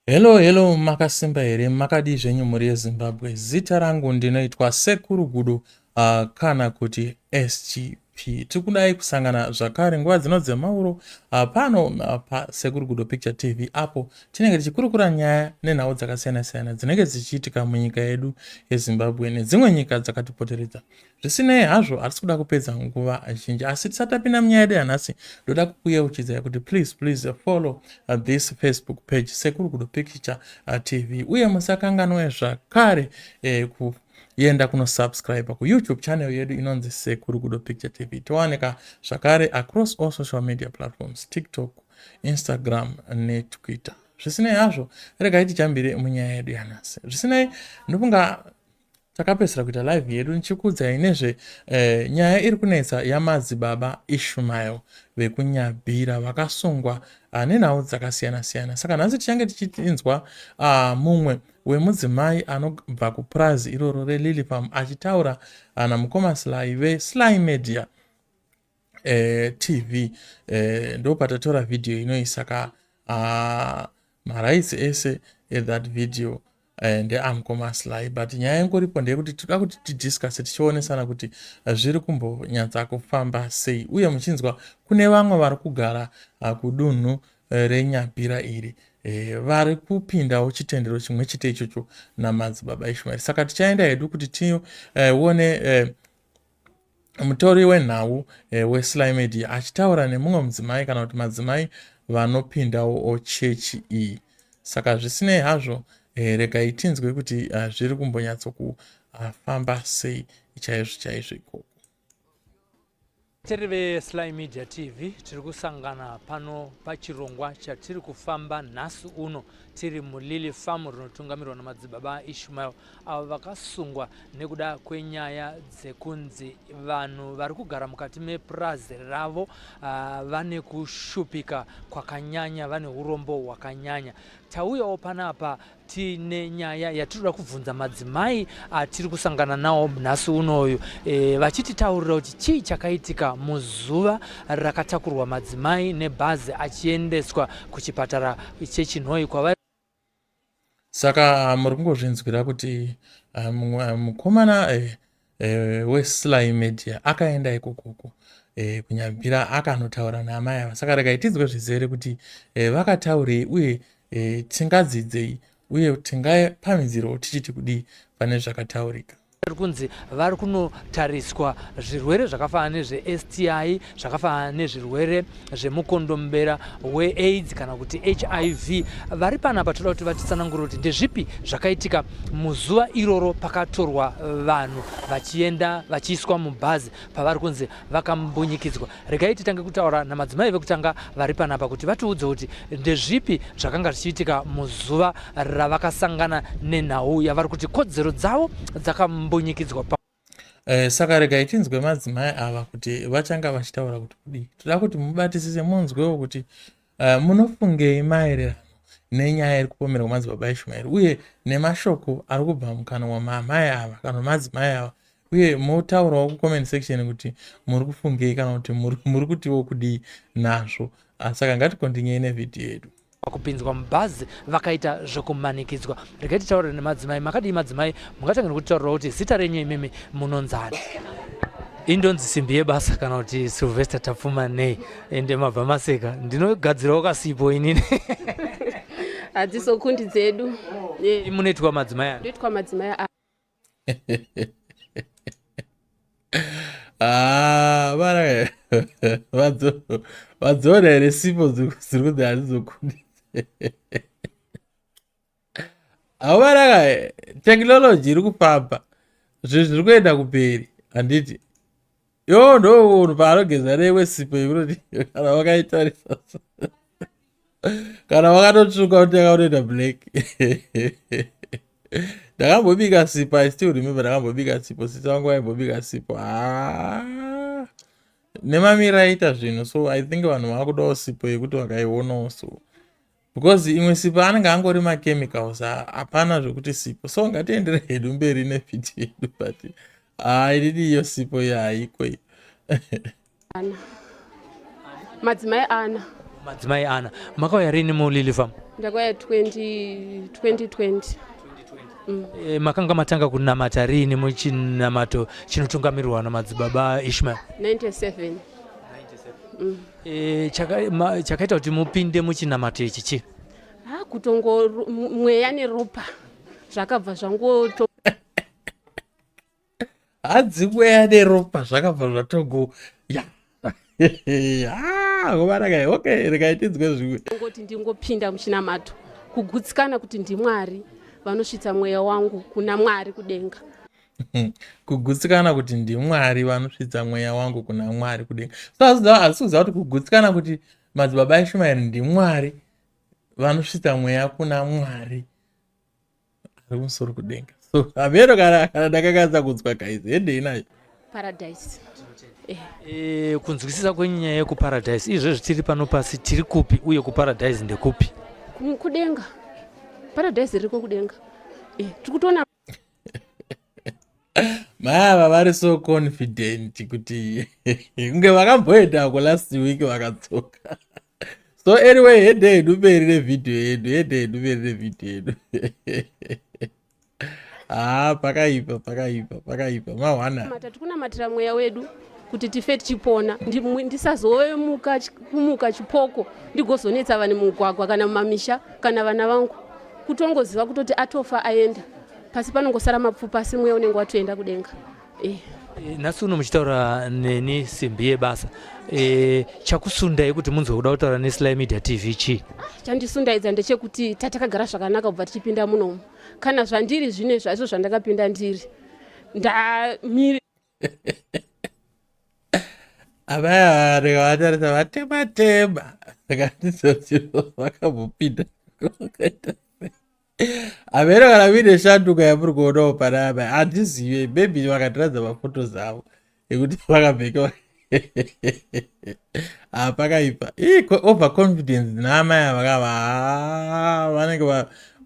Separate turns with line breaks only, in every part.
Hello hello makasimba here makadii zvenyu mhuri yeZimbabwe zita rangu ndinoitwa Sekuru Gudo kana kuti SGP tikudai kusangana zvakare nguva dzino dzemauro pano paSekuru Gudo Picture TV apo tinenge tichikurukura nyaya nenhau dzakasiyana siyana dzinenge dzichiitika munyika yedu yeZimbabwe nedzimwe nyika dzakatipoteredza. Zvisinei hazvo hatisi kuda kupedza nguva zhinji asi tisati tapinda munyaya yedu yanhasi ndoda kukuyeuchidzai kuti please please follow this Facebook page Sekuru Gudo Picture TV uye musakanganwe zvakare kuenda kunosubscribe kuYouTube channel yedu inonzi Sekuru Gudo Picture TV. Towanika zvakare across all social media platforms, TikTok, Instagram neTwitter. Zvisinei hazvo regai tijambire munyaya yedu yanhasi. Zvisinei ndofunga Takapedzisira kuita live yedu ndichikuudzai nezve nyaya iri kunetsa yamadzibaba Ishmael vekuNyabhira vakasungwa nenhau dzakasiyana siyana. Saka nhasi tichange tichinzwa mumwe wemudzimai anobva kupurazi iroro reLily Farm achitaura namukoma Sly veSly Media TV. Ndopatatora vhidhiyo inoyi saka marights ese ethat video ndeamukoma Sly, but nyaya ingoripo ndeyekuti tinoda kuti tidiscuss tichionesana kuti zviri kumbonyatsa kufamba sei, uye muchinzwa kune vamwe vari kugara kudunhu reNyabhira iri vari kupindawo chitendero chimwe chete ichocho namadzibaba Ishmaeri. Saka tichaenda hedu kuti tione mutori wenhau weSly Media achitaura nemumwe mudzimai kana kuti madzimai vanopindawo chechi iyi. Saka zvisinei hazvo regai tinzwe kuti zviri kumbonyatsokufamba sei chaizvo chaizvo ikoko.
Tiri veSly Media TV tiri kusangana pano pachirongwa chatiri kufamba nhasi uno tiri muLily Farm rinotungamirwa namadzibaba Ishmael avo vakasungwa nekuda kwenyaya dzekunzi vanhu vari kugara mukati mepurazi ravo vane kushupika kwakanyanya, vane urombo hwakanyanya. Tauyawo panapa tine nyaya yatinoda kubvunza madzimai atiri kusangana nawo nhasi unoyu vachititaurira kuti chii chakaitika muzuva rakatakurwa madzimai nebhazi achiendeswa kuchipatara cheChinhoyi kwavari.
Saka muri kungozvinzwira kuti mukomana weSly Media akaenda ikokoko kuNyabhira akanotaura naamai ava. Saka regai tinzwe zvizere kuti vakataurei uye tingadzidzei uye tingapamhidzirawo tichiti kudii pane zvakataurika.
Vari kunzi vari kunotariswa zvirwere zvakafanana nezveSTI, zvakafanana nezvirwere zvemukondombera weAIDS kana kuti HIV. Vari panapa toda kuti vatitsanangure kuti ndezvipi zvakaitika muzuva iroro pakatorwa vanhu vachienda vachiiswa mubhazi pavari kunzi vakambunyikidzwa. Regai titange kutaura namadzimai vekutanga vari panapa kuti vatiudze kuti ndezvipi zvakanga zvichiitika muzuva ravakasangana nenhau yavari kuti kodzero dzavo dzakambunyikidzwa.
Saka regai tinzwe madzimai ava kuti vachanga vachitaura kuti kudii. Toda kuti mubatisise munzwewo kuti munofungei maererano nenyaya iri kupomerwa madzibaba Ishmaeri uye nemashoko ari kubva mukanwa maamai ava kana madzimai ava, uye motaurawo kucomment section kuti muri kufungei kana kuti muri kutiwo kudii nazvo. Saka ngatikontinyei nevhidhiyo yedu.
Kupinzwa mubhazi vakaita zvekumanikidzwa. Regai titaure nemadzimai. Makadii madzimai? Mungatange nekutitaurira kuti zita renyu imimi munonzani? Indonzi Simbi Yebasa kana kuti Sylvester Tapfuma nei, ende mabva maseka. Ndinogadzirawo kasipo inini.
Hadziso kundi dzedu.
Munoitwa madzimai ani?
Ndoitwa madzimai a
Ah, vara vadziona here sipo dziri kunzi hadzizokundidze. Hauvaraka technology iri kufamba, zvinhu zviri kuenda kumberi, handiti? Yo ndo munhu paanogeza neimwe sipo yekutoti kana wakaitarisa kana wakatotsvuka kuti yakaunoita black. Ndakambobika sipo, I still remember ndakambobika sipo, sisi vangu vaimbobika sipo haa nemamiro aita zvinhu. So I think vanhu vakudawo sipo yekuti vakaionawo so, because imwe sipo anenge angori machemicals, hapana zvekuti sipo. So ngatiendere hedu mberi nevhidhiyo yedu, but haa inini iyo sipo iyo haiko iyo.
Ana madzimai ana.
Madzimai Ana, makauya rini muLily Farm?
Ndakauya 2020.
Makanga matanga kunamata rini muchinamato chinotungamirirwa namadzibaba Ishmael?
97.
Chakaita kuti mupinde muchinamato ichi chii?
Ha, kutongo mweya neropa zvakabva zvangoto.
Hadzi mweya neropa zvakabva zvatogo ya kuvaraka. Okay, rikaitidzwe zvimwe.
Ngoti ndingopinda muchinamato, kugutsikana kuti ndiMwari vanosvitsa mweya wangu kuna Mwari kudenga.
Kugutsikana kuti ndiMwari vanosvitsa mweya wangu kuna Mwari kudenga. So hasi kuziva kuti kugutsikana kuti madzibaba Ishumaeri ndiMwari vanosvitsa mweya kuna Mwari ari kumusoro kudenga. So hameno kana ndakakanisa kunzwa, guys. Hendei nayo.
Paradise.
Kunzwisisa kwenyaya yekuparadise, izvezvi tiri pano pasi, tiri kupi, uye kuparadise ndekupi?
Kudenga. Paradise ririko kudenga. Tiri kutoona.
Mai ava vari so confident kuti kunge vakamboendako last week vakadzoka. So anyway, hende hedu mberi nevhidhiyo yedu, hende hedu mberi nevhidhiyo yedu. Ha, pakaipa, pakaipa, pakaipa mahwana.
Mata tikunamatira mweya wedu kuti tife tichipona. Ndisazomuka kumuka chipoko ndigozonetsa vanhu mumugwagwa kana mumamisha kana vana vangu. Kutongoziva kutoti atofa aenda pasi, panongosara mapfupa, asi mweya unenge watoenda kudenga.
Nhasi uno muchitaura neni simbi yebasa, chakusundai kuti munzwe kuda kutaura neSly Media TV chii?
Chandisundaidza ndechekuti tatakagara zvakanaka kubva tichipinda munomu. Kana zvandiri zvine zvazvo zvandakapinda ndiri ndamiri.
Amai ndikavatarisa vatema tema, ndikandizoti vakambopinda. Hameno kana muine shanduko yamuri kuonawo panapa, handizive. Maybe vakatiradza mafotos avo ekuti vakabveka. Pakaipa. Over confidence naamai ava kava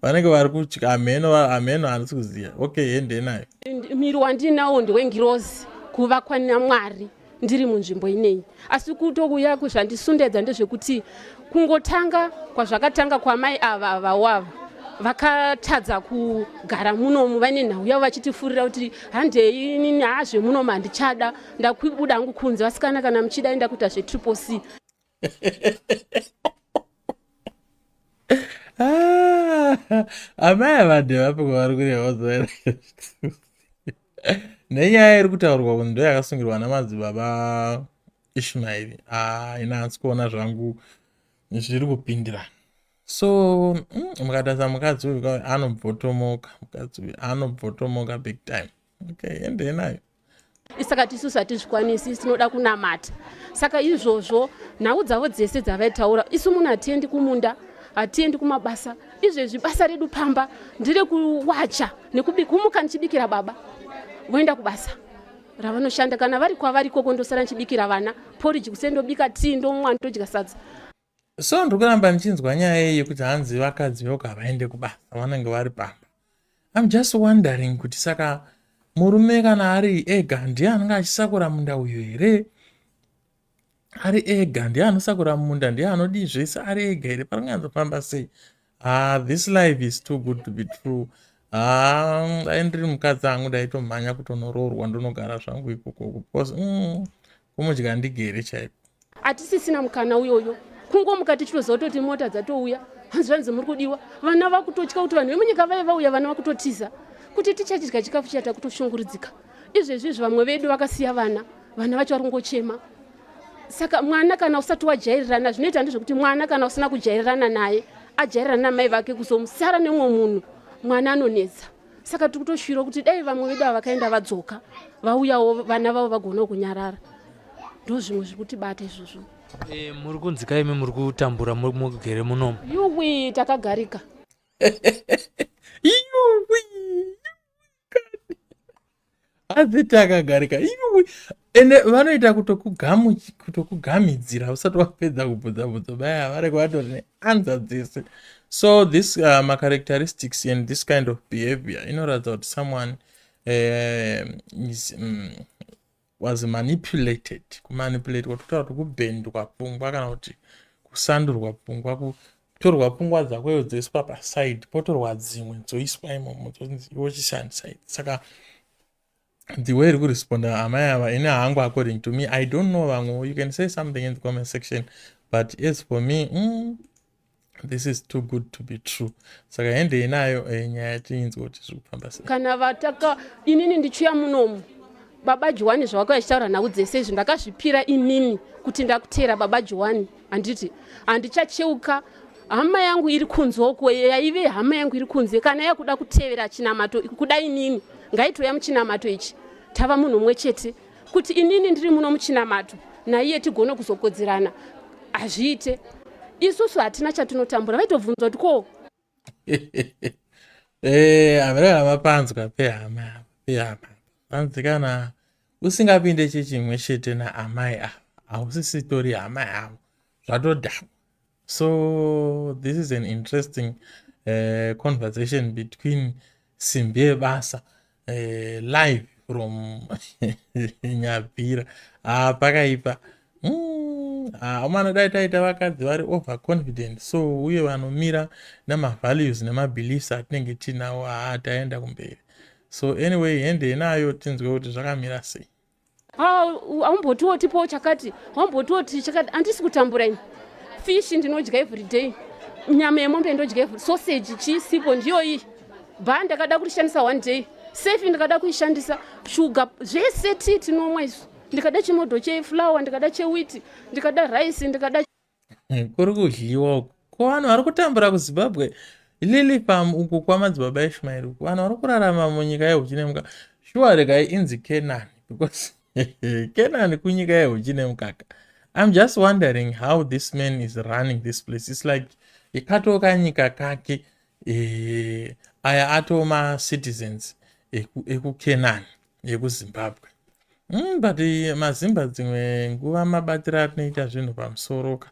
vanenge vari kutya. Hameno, hameno, handisi kuziva. Okay, hende nayo.
Miri wandinawo ndewengirozi, kuvakwa naMwari ndiri munzvimbo inei. Asi kutouya zvandisundedza ndezvekuti kungotanga kwazvakatanga kwamai ava avawava vakatadza kugara munomu, vaine nhau yavo vachitifurira kuti handei, inini haazvemunomu handichada, ndakubuda hangu kunze. Vasikana, kana muchida, enda kuita zveTriple C.
Ah, amai ava ndevapi kwavari kureva nenyaya iri kutaurwa kuti ndo yakasungirwa namadzibaba Ishmaeri? Ah, ina hansi kuona zvangu zviri kupindirana. So mukatarisa mukadzi uyu anobvotomoka, mukadzi uyu anobvotomoka big time. Okay, endei nayo.
Saka tisusu hatizvikwanisi, tinoda kunamata. Saka izvozvo nhau dzavo dzese dzavaitaura, isu munhu hatiendi kumunda, hatiendi kumabasa. Izvezvi basa redu pamba nderekuwacha nekumuka ndichibikira baba voenda kubasa ravanoshanda. Kana vari kwavari ikoko, ndosara ndichibikira vana poriji kuseni, ndobika tii, ndomwa, ndodya sadza.
So ndiri kuramba ndichinzwa nyaya iyi yekuti hanzi vakadzi voga havaende kubasa, vanenge vari pamba. I'm just wondering kuti saka murume kana ari ega ndiye anenge achisakura munda uyu here? Ari ega ndiye anosakura munda, ndiye anodii zvese ari ega here? Paringanzofamba sei? Ah, this life is too good to be true. Ah, dai ndiri mukadzi angu ndaitomhanya kutonoroorwa, ndonogara zvangu ikoko, because kumudya ndigere chaiko.
Hatisisina mukana uyoyo. Kungomuka tichitoziva kutoti mota dzatouya, hanzi zvanzi muri kudiwa. Vana vakutotya kuti vanhu vemunyika vaiva vauya, vana vakutotiza kuti tichachidya chikafu chiya, takutoshungurudzika. Izvezvi izvi vamwe vedu vakasiya vana, vana vacho vari kungochema. Saka mwana kana usati wajairirana, zvinoita ndezvekuti mwana kana usina kujairirana naye, ajairirana namai vake, kuzomusara nemumwe munhu, mwana anonetsa. Saka tiri kutoshuvira kuti dai vamwe vedu ava vakaenda vadzoka, vauyawo vana vavo vagonawo kunyarara. Ndo zvimwe zviri kutibata izvozvo.
Muri kunzika imi muri kutambura mugere munomu?
Yuwi, takagarika.
Yuwi, hanzi takagarika, yuwi. Ende vanoita kutokugamidzira usati wapedza kubvunza bvunzo. Baya vareke vatori neanza dzese. So this macharacteristics and this kind of behavior inoratidza kuti someone is was manipulated. Kumanipulate kwatotaura kuti kubhendwa pfungwa kana kuti. Kusandurwa pfungwa, kutorwa pfungwa dzako dzoiswa paside, potorwa dzimwe dzoiswa imomo, dzonzi iwe uchishandisa idzi. Saka the way iri kuresponda amai ava, ini hangu, according to me, I don't know vamwe, you can say something in the comment section, but as for me, this is too good to be true. Saka hendei nayo nyaya, tiinzwe kuti zviri kufamba sei.
Kana vataka inini ndichiuya munomu, baba Johani zvavakauya vachitaura nhau dzese izvi, ndakazvipira inini kuti ndakuteera baba Johani. Handiti handichacheuka. Hama yangu iri kunze uko, yaive hama yangu iri kunze, kana yakuda kutevera chinamato kuda inini, ngaitouya muchinamato ichi, tava munhu mumwe chete. Kuti inini ndiri muno muchinamato naiye tigone kuzokodzerana, hazviite. Isusu hatina chatinotambura. Vaitobvunza kuti ko
Amirara mapanzwa pehama, pehama panzi kana usingapinde chechimwe chete naamai ava, hausisitori hama yavo, zvatodhakwa. So this is an interesting conversation between Simbi Yebasa live from Nyabvira. Ah, pakaipa. Amana, dai taita vakadzi vari overconfident so, uye vanomira nemavalues nemabeliefs atinenge tiinawo, haa, taenda kumberi. So anyway, hendei nayo tinzwe kuti zvakamira sei.
Haumbotiwo tipowo chakati, haumbotiwo ti chakati. Handisi kutambura ini. Fish ndinodya every day, nyama yemombe ndodya every, sausage chisipo ndiyo iyi bha ndakada kurishandisa one day, sefi ndikada kuishandisa, shuga, zvese, tii tinomwa isu. Ndikada chimodho cheflour, ndikada chewheat, ndikada rice, ndikada
Kuri kudyiwa uku. Ko vanhu vari kutambura kuZimbabwe, Lily Farm uku kwamadzibaba Ishmaeri uku, vanhu vari kurarama munyika yehuchi nemukaka. Shuwa, regai inzi Kenani, because Kenani kunyika yehuchi nemukaka. I'm just wondering how this man is running this place. It's like ikatoka nyika kake. Aya atoma citizens ekuKenani yekuZimbabwe. But maZimba dzimwe nguva mabatiro atinoita zvinhu pamusoro ka.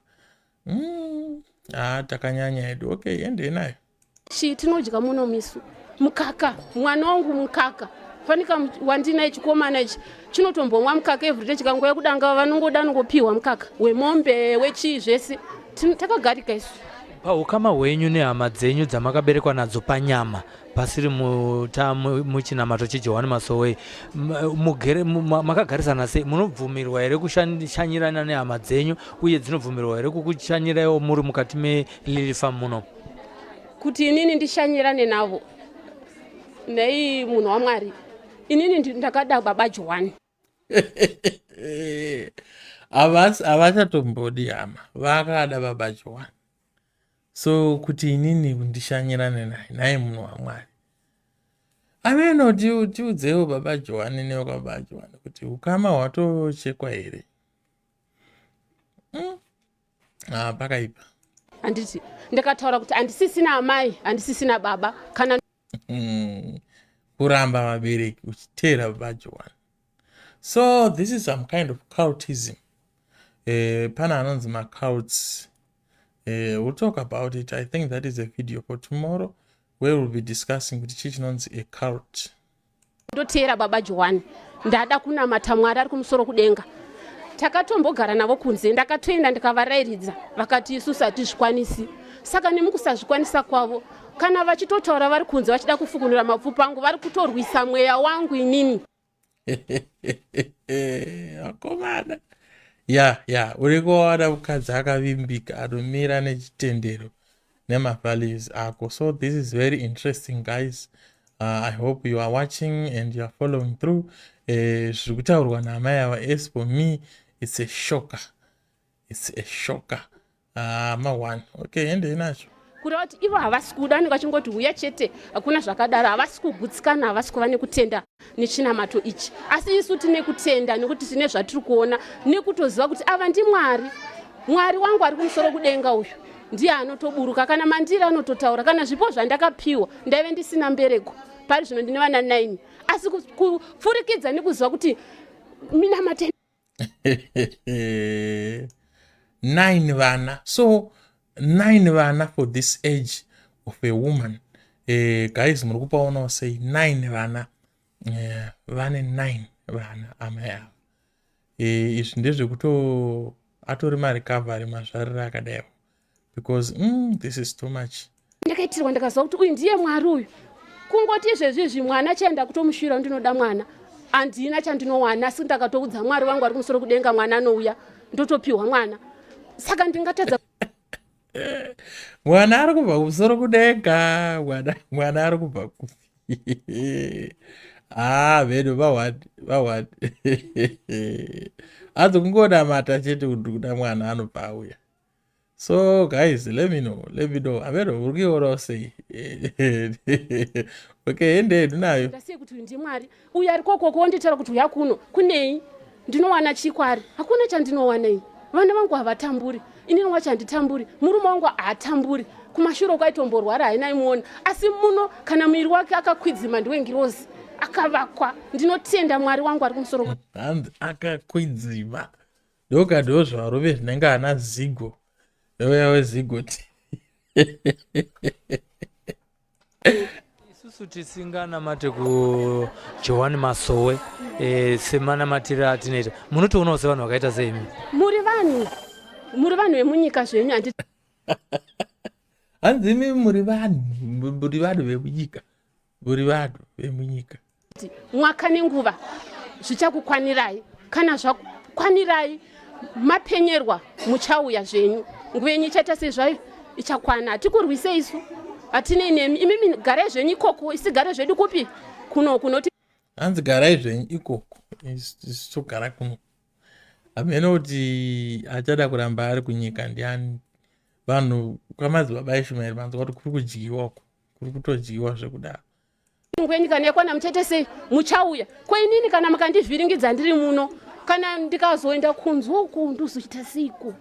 Ah, takanyanya hedu. Okay, endei nayo.
Chii tinodya muno misu? Mukaka, mwana wangu mukaka. Fanika wandinaye chikomana ichi chinotombomwa mukaka everyday. Chikangoya kudanga, vanongoda nongopiwa mukaka wemombe, wechii, zvese. Takagarika isu.
Paukama hwenyu nehama dzenyu dzamakaberekwa nadzo panyama, pasiri muchinamato cheJohani Masowe, mugere makagarisana sei? Munobvumirwa here kushanyirana nehama dzenyu, uye dzinobvumirwa here kukushanyiraiwo muri mukati meLily Farm muno?
Kuti inini ndishanyirane navo, nei munhu waMwari, inini ndakada baba Johani.
Havachatombodi hama, vakada baba Johani. So kuti inini ndishanyirane naye, naye munhu waMwari ameno, tiudzewo baba Johani nekwababa Johani kuti ukama hwatochekwa here? Ah, pakaipa.
Handiti ndikataura kuti handisisina amai, handisisina baba kana
Kuramba vabereki uchiteera baba Johani. So this is some kind of cultism. Pana anonzi macults. We'll talk about it. I think that is a video for tomorrow where we'll be discussing kuti chii chinonzi a cult.
Ndoteera baba Johani, ndada kunamata Mwari ari kumusoro kudenga. Takatombogara navo kunze, ndakatoenda ndikavarayiridza, vakati isusu hatizvikwanisi. Saka nemukusazvikwanisa kwavo, kana vachitotaura vari kunze vachida kufukunura mapfupa angu, vari kutorwisa mweya wangu inini.
Vakomana, ya uri kuwana mukadzi akavimbika anomira nechitendero nemavalues ako. So this is very interesting, guys. I hope you are watching and you are following through zviri kutaurwa naamai ava. As for me, it's a shocker, it's a shocker. Ma1 okay, endei nacho.
Kureva kuti ivo havasi kuda, vanenge vachingoti uya chete, hakuna zvakadaro. Havasi kugutsikana, havasi kuva nekutenda nechinamato ichi. Asi isu tine kutenda nekuti tine zvatiri kuona nekutoziva kuti ava ndiMwari. Mwari wangu ari kumusoro kudenga uyu ndiye anotoburuka kana mandiri, anototaura kana zvipo zvandakapiwa. Ndaive ndisina mbereko, pari zvino ndine vana 9, asi kupfurikidza nekuziva kuti minamato
Nine vana. So nine vana for this age of a woman. Guys, muri kupaonawo sei? Nine vana. Vane nine vana amai ava. Izvi ndezvekuto Atori marecovery mazvariro akadaiwo because this is too much.
Ndakaitirwa ndikaziva kuti uyu ndiye Mwari uyu. Kungoti izvezvi izvi mwana chaenda kutomushuvira ndinoda mwana handina chandinowana, asi ndakatoudza Mwari wangu ari kumusoro kudenga, mwana anouya ndotopiwa mwana, saka ndingatadza
Mwana ari kubva kumusoro kudenga, mwana ari kubva kupi? Ah, vedu vahwadi vahwadi, hanzi kungonamata chete kuti kuda mwana anobva auya. So guys, let me know, let me know, ameno uri kuionawo sei? Okay, ende ndinayo.
Ndasiye kuti uyu ndiMwari uyu ari kokoko wonditaura kuti uya kuno kunei, ndinowana chii kwaari? Hakuna chandinowana ini. Vana vangu havatamburi, inini wacho handitamburi, murume wangu haatamburi. Kumashure uko aitomborwara haina imuona, asi muno kana muviri wake akakwidzima ndiwe ngirozi akavakwa. Ndinotenda Mwari wangu ari kumusoro.
Hanzi akakwidzima, ndoka ndo zvarume zvinenge ana Zigo euya weZigo ti.
Isusu tisinganamate kuJohani Masowe semanamatiro atinoita, munotoonawo sevanhu vakaita seimi?
Muri vanhu, muri vanhu vemunyika zvenyu, handi?
Hanzi imi muri vanhu, muri vanhu vemunyika, muri vanhu vemunyika.
Mwaka nenguva zvichakukwanirai. Kana zvakwanirai mapenyerwa, muchauya zvenyu. Nguva yenyu ichaita sezvayo ichakwana. Hatikurwise isu, hatinei nemi. Imimi garai zvenyu ikoko, isi gare zvedu kupi? Kuno kunoti.
Hanzi garai zvenyu ikoko, isu togara kuno. Hameno kuti achada kuramba ari kunyika ndiani. Vanhu kwamadzibaba Ishumaeri manzwa kuti kuri kudyiwa uko, kuri kutodyiwa zvekudaro.
Ngweni kana yakwana muchaita sei? Muchauya ko inini kana mukandivhiringidza ndiri muno, kana ndikazoenda kunze uku ndozoita seiko?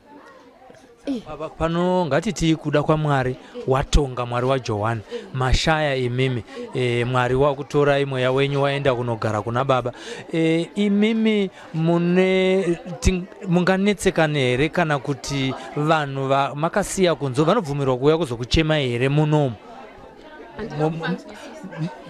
Pano ngatiti kuda kwaMwari watonga, Mwari waJohani mashaya imimi, Mwari wakutorai mweya wenyu waenda kunogara kuna Baba. Imimi mune munganetsekane here kana kuti vanhu makasiya kunze vanobvumirwa kuuya kuzokuchema here munomu?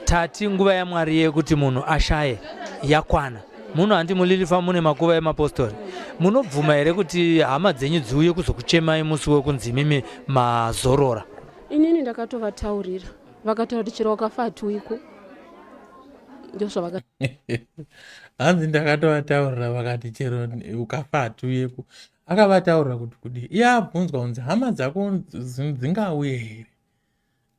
Tati nguva yaMwari yekuti munhu ashaye yakwana. Muno handi muLilifa mune makuva emapostori, munobvuma here kuti hama dzenyu dziuye kuzokuchemai musi wekunzi imimi mazorora?
Inini ndakatovataurira, vakataura kuti chero wakafa hatiuiko, ndozvavaka.
Hanzi ndakatovataurira, vakati chero ukafa hatiuyeko. Akavataurira kuti kudii? Iye abvunzwa kunzi hama dzako dzingauye here,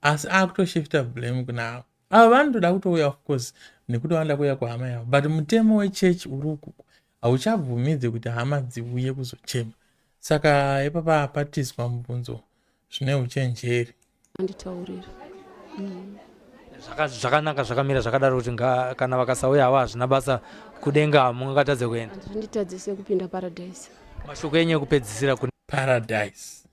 asi akutoshifta blame kuna avo. Ava vanotoda kutouya, of course, nekuti vanoda kuuya kuhama yavo, but mutemo wechechi uri ukuku hauchabvumidzi kuti hama dziuye kuzochema. Saka ipapa apatizwa mubvunzo zvine uchenjeri.
Anditaurira.
Zvakanaka zvakamira zvakadaro kuti kana vakasauya havo hazvina basa, kudenga hamungatadze kuenda.
Handitadzise kupinda paradise.
Mashoko enyu ekupedzisira kune
paradise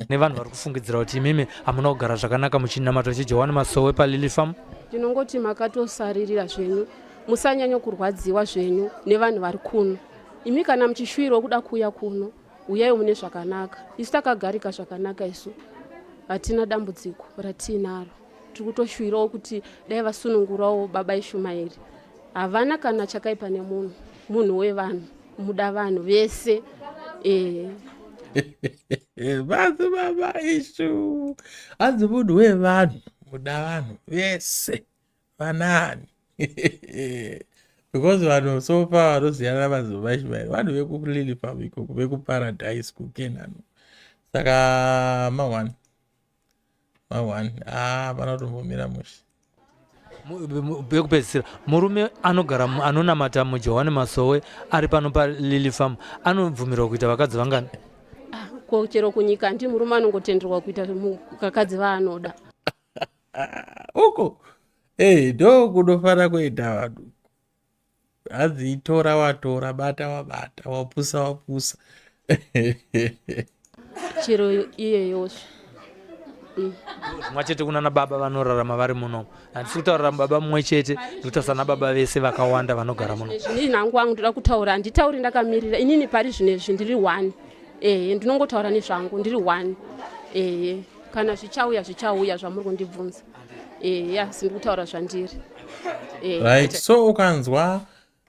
nevanhu vari kufungidzira kuti imimi hamuna kugara zvakanaka muchinamato cheJohani Masowe paLily Farm?
Ndinongoti makatosaririra zvenyu, musanyanya kurwadziwa zvenyu nevanhu vari kuno. Imi kana muchishuwirawo kuda kuuya kuno, uyai mune zvakanaka. Isu takagarika zvakanaka, isu hatina dambudziko ratiinaro. Tiri kutoshuwirawo kuti dai vasunungurawo baba Ishumaeri. Havana kana chakaipa nemunhu, munhu wevanhu, muda vanhu vese.
Vanzi baba Ishu hanzi munhu wevanhu, muda vanhu vese, vanani? Because vanhu so far vanoziyana namadzibaba Ishumaeri vanhu vekuLily Farm ikoko, vekuparadise kuKenano. Saka ma1 ma1 ah, pana kutombomira mushe.
Pekupedzisira, murume anogara anonamata muJohani Masowe ari pano paLily Farm anobvumirwa kuita vakadzi vangani?
Ah, ko chero kunyika ndi murume anongotenderwa kuita vakadzi vaanoda.
Uko ndo kunofana kuenda vanhu. Hanzi itora watora, bata wabata, wapusa wapusa.
Chero iyeyozvo.
Zvimwe chete kunana baba vanorarama vari muno. Handisi kutaurira baba mumwe chete, ndikutaurisa nababa vese vakawanda vanogara muno.
Inini nangu wangu ndoda kutaura, handitauri ndakamirira. Inini pari zvino izvi ndiri one. Ehe, ndinongotaura nezvangu, ndiri one. Ehe, kana zvichauya zvichauya zvamuri kundibvunza. Ehe, asi ndiri kutaura zvandiri.
Right, so ukanzwa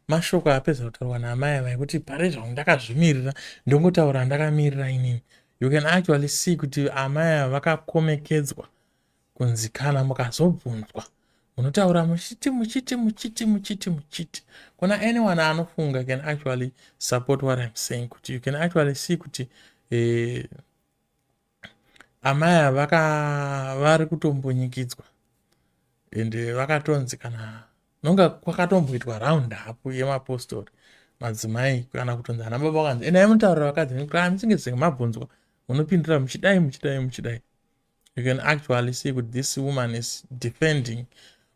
mashoko apedza kutaurwa naamai ava ekuti pare zvangu ndakazvimirira, ndongotaura ndakamirira inini. You can actually see kuti amai ava vakakomekedzwa kunzi kana mukazobvunzwa munotaura muchiti muchiti muchiti muchiti muchiti. Kuna anyone anofunga can actually support what I'm saying, kuti you can actually see kuti amai ava vari kutombunyikidzwa, ende vakatonzi kana nonga kwakatomboitwa round up yemapostori madzimai kana kutonzi ana baba vakanzi endai mutaurira vakadzi nekuti amuchinge zenge mabvunzwa munopindura muchidai muchidai muchidai. You can actually see kuti this woman is defending,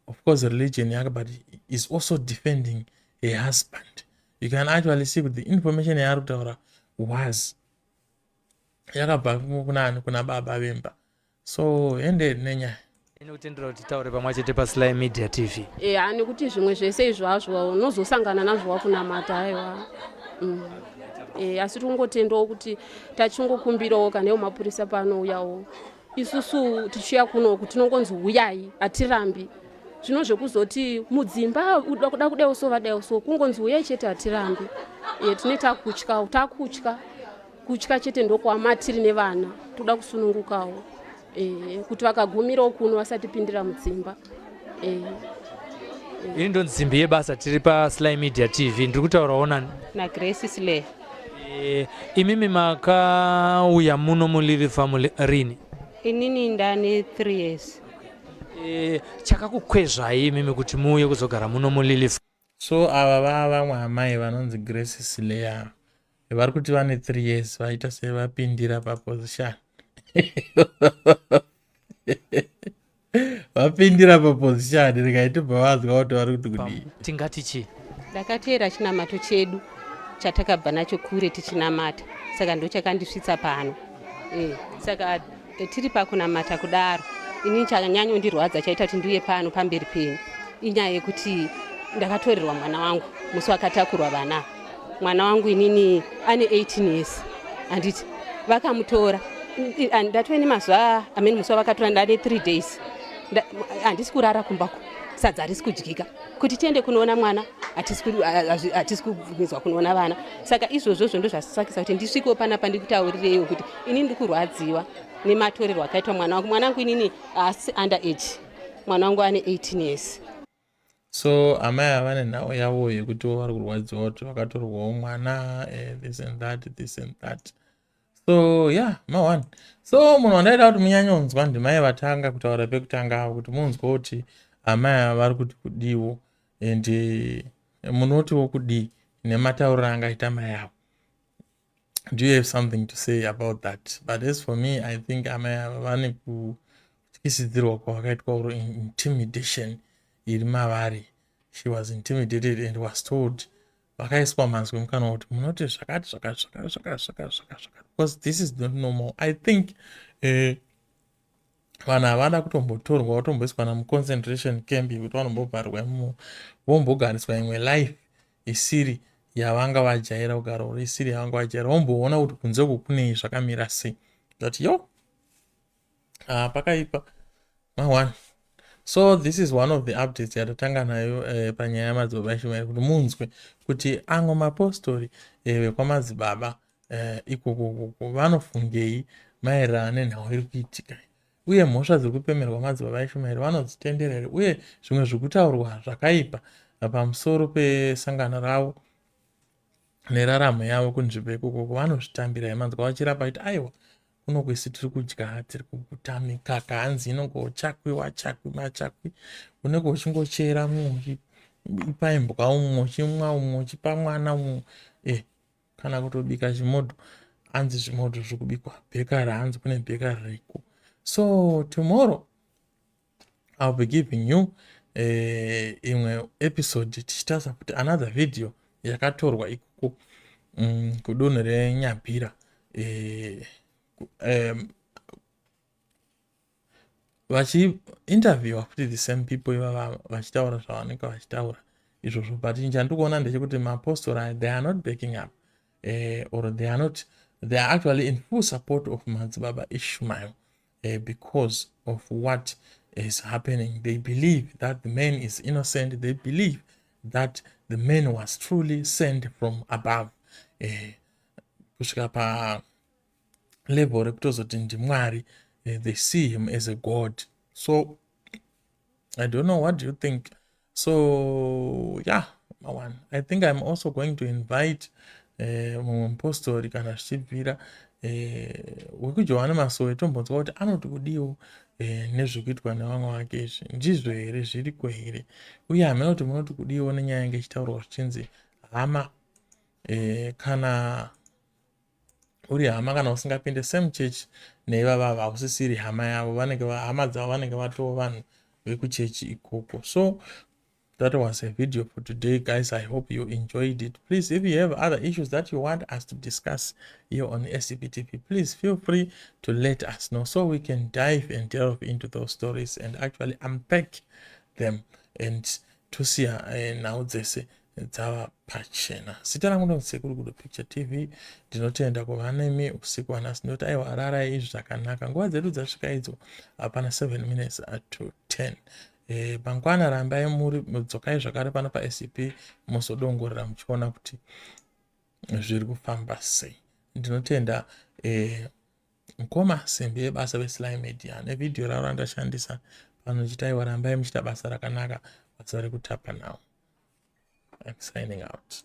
of course, religion yake, but is also defending her husband. You can actually see kuti the information yaari kutaura was yakabva kunani, kuna baba vemba. So ende nenyaya.
Inokutendera kuti taure pamwe chete paSly Media TV.
Eya, nekuti zvimwe zvese izvazvo unozosangana nazvo wakunamata, aiwa. Asi tingotendawo kuti tachingokumbirawo kana iwo mapurisa paanouyawo, isusu tichiuya kunoku tinongonzi uyai, hatirambi. Zvino zvekuzoti mudzimba kuda kudaiwo so, vadaiwo so, kungonzi uyai chete, hatirambi. Tine takutya, takutya, kutya chete ndokwamatiri nevana. Toda kusunungukawo, kuti vakagumirawo kuno vasatipindira mudzimba.
Ini ndonzi Simbi Yebasa, tiri paSly Media TV. Ndiri kutaurawo nani?
NaGrace Slay.
Imimi makauya muno muLily Farm rini?
Inini ndane 3 years.
Chakakukwezvai imimi kuti muuye kuzogara muno muLily?
So ava vava vamwe amai vanonzi Grace Sileya, vari kuti vane 3 years vaita sevapindira paposition, vapindira paposition. Rikaitobva vazwa kuti vari kuti kudii.
Tingati chii?
Ndakateera chinamato chedu chatakabva nacho kure tichinamata, saka ndochakandisvitsa pano. Saka tiri pakunamata kudaro, ini chakanyanyondirwadza chaita kuti ndiuye pano pamberi penyu inyaya yekuti ndakatorerwa mwana wangu musi wakatakurwa vana. Mwana wangu inini ane 18 years, handiti? Vakamutora, ndatove nemazuva amene musi wavakatora ndane 3 days handisi kurara kumbako, sadza harisi kudyika. Kuti tiende kunoona mwana hatisi kubvumidzwa kunoona vana. Saka izvozvozvo ndo zvasakisa kuti ndisvikewo panapa ndikutaurireiwo kuti ini ndiri kurwadziwa nematorerwo akaitwa mwana wangu. Mwana wangu inini haasi under age, mwana wangu ane 18 years.
So amai ava nenhau yavo yekutiwo vari kurwadziwa kuti vakatorwawo mwana, this and that, this and that. So yeah, ma1 so munhu wandaida kuti munyanyonzwa ndimai vatanga kutaura pekutanga avo, kuti munzwa kuti amai ava vari kuti kudiwo and munotiwo kudii nematauriro angaita mai avo. Do you have something to say about that? But as for me, I think amai ava vane kutyisidzirwa kwavakaitwa or intimidation iri mavari. She was intimidated and was told, vakaiswa manzwi mukanwa kuti munoti zvakati zvakati zvakati zvakati zvakati zvakati zvakati, because this is not normal. I think vanhu havada kutombotorwa vatomboiswa namuconcentration camp yekuti vanombobvarwa imomo, vombogariswa imwe life isiri yavanga vajaira kugara or isiri yavanga vajaira, vomboona kuti kunze uku kunei, zvakamira sei. But yo, pakaipa ma1. So this is one of the updates yatatanga nayo panyaya yamadzibaba Ishumaeri, kuti munzwe kuti amwe mapostori vekwamadzibaba ikoko koko vanofungei maererano nenhau iri kuitika, uye mhosva dziri kupemerwa madzibaba Ishumaeri vanodzitendera here, uye zvimwe zviri kutaurwa zvakaipa pamusoro pesangano ravo neraramo yavo kunzvimbo ikokoko vanozvitambira. Manzwa vachirapa kuti aiwa, kuno kwesi tiri kudya, tiri kuguta, mikaka hanzi inongochakwiwa chakwi machakwi, unenge uchingochera mumwe uchipa imbwa, umwe uchimwa, umwe uchipa mwana, umwe kana kutobika chimodho. Hanzi zvimodho zviri kubikwa bhekari, hanzi kune bhekari riko. So tomorrow I'll be giving you imwe episode tichitarisa kuti another video yakatorwa ikoko kudunhu reNyabhira, vachiinterviewa futi the same people ivava vachitaura zvavanenge vachitaura izvozvo. But chandiri kuona ndechekuti mapostori, they are not backing up, or they are not, they are actually in full support of madzibaba Ishmael because of what is happening. They believe that the man is innocent. They believe that the man was truly sent from above, kusvika pa level rekutozoti ndimwari. They see him as a god. So I don't know, what do you think? So yeah, one, I think I'm also going to invite mumwe mupostori kana zvichibvira, wekuJohani Masowe, tombonzwa kuti anoti kudiwo nezvekuitwa nevamwe vake izvi. Ndizvo here? Zviriko here? Uye hamena kuti munoti kudiwo nenyaya yange ichitaurwa zvichinzi hama, kana uri hama, kana usingapinde same church neivavava, hausisiri hama yavo. Vanenge hama dzavo, vanenge vatoo vanhu vekuchechi ikoko. So that was a video for today, guys. I hope you enjoyed it. Please, if you have other issues that you want us to discuss here on SCPTV, please feel free to let us know so we can dive and delve into those stories and actually unpack them and tosiya nhau dzese dzava pachena. Zita rangu ndonzi Sekuru Gudo Picture TV. Ndinotenda kuva nemi usiku wanhasi. Ndinoti aiwa, rarai izvi zvakanaka. Nguva dzedu dzasvika idzo, hapana 7 minutes to 10. Mangwana rambai muri, dzokai zvakare pano paSCP, muzodongorera muchiona kuti zviri kufamba sei. Ndinotenda mukoma Simbi yebasa veSly Media nevhidhiyo ravo randashandisa pano. Chitaiwa, rambai muchiita basa rakanaka, basa rekutapa nhau. I'm signing out.